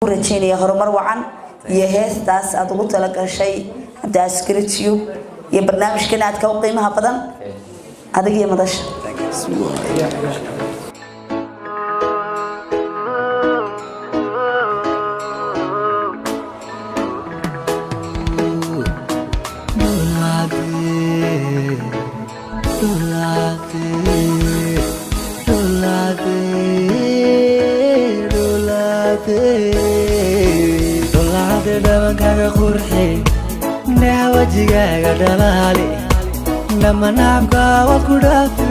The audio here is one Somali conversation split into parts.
Rajeynaya horumar wacan iyo heestaas aada ugu talagashay Cabdi Askari Tube iyo barnaamijkan aadka u qiimaha badan, adig iyo madasha. Dolaade dhabankaaga qurxi, dheha wajigaaga dhalaali, dhamma nacabka waad ku dhaafi,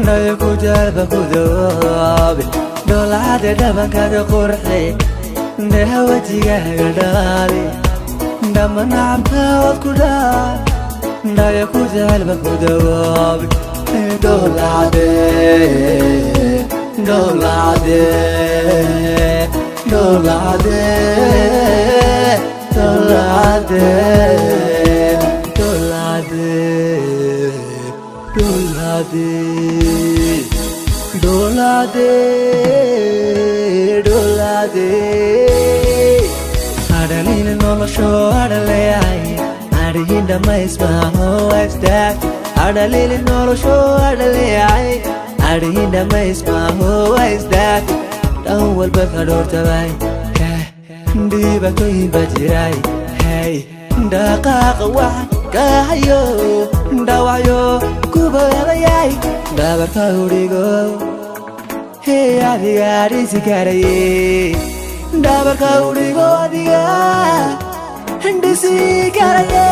dhayo ku jaalba ku dawoobi. Dolaade dhabankaaga qurxi, dheha wajigaaga dhalaali, dhamma nacabka waad ku dhaafi, dhayo ku jaalba ku dawoobi. Dolaade, dolaade, dolaade, dolaade, dolaade, dolaade, dolaade, dolaade. Adhalin nolosho adhaleeyahay, adhihin dhammaysmaaho isdaaf. Adhalili nolosho adhaleeyahay, adhihin dhammaysmaaho isdaaf. Dhan walba ka dhoortabay, dhibaatooyin baa jiray. Hey, dhaqaaqa wax kahayo, dhaawacyo kubaadayay, dhabarka udhigo. Hey, adiga dhisi karaye, dhabarka udhigo, adiga dhisi karaye.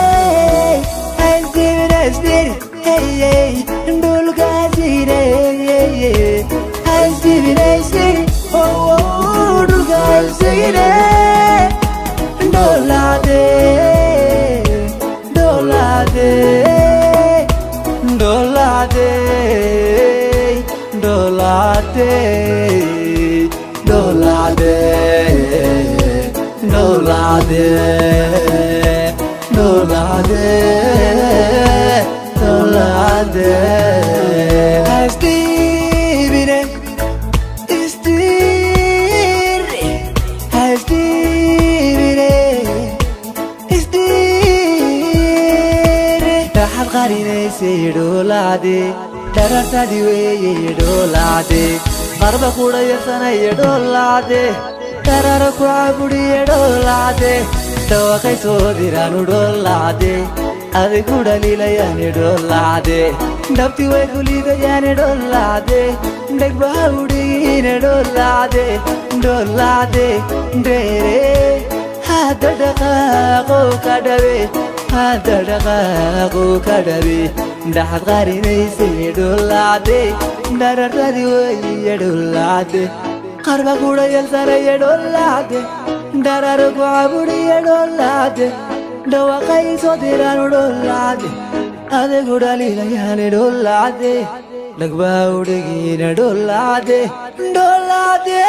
Haisdibin, hey, dhulkaasine. Haisdibin, oh, dhulkaasine. Dolaade, dolaade, dolaade, dolaade, dolaade, dolaade, dolaade, dolaade. Haisdibine, isdir, haisdibine, isdir. Dhaxal qarinaysay dhoolaade, dharartadi weeye dhoolaade, qarba kudhayarsanaya dhoolaade, dharara ku caburiye dhoolaade, dhawaqay soo diraanu dhoolaade, adigu dhaliilayaani dhoolaade, dhabti way ku liidayaani dhoolaade, dhegbaha udhigiine dhoolaade, dhoolaade dheere. Hadda dhaqaaqo ka dhabe, hadda dhaqaaqo ka dhabe. Dhaxad qarinaysay dhoolaade, dharartadi weeye dhoolaade, qarba kudhayalsanaya dhoolaade, dhararo ku caburiye dhoolaade, dhawaqay soo diraanu dhoolaade, adigu dhaliilayaani dhoolaade, dhagbaa udhigiina dhoolaade, dhoolaade.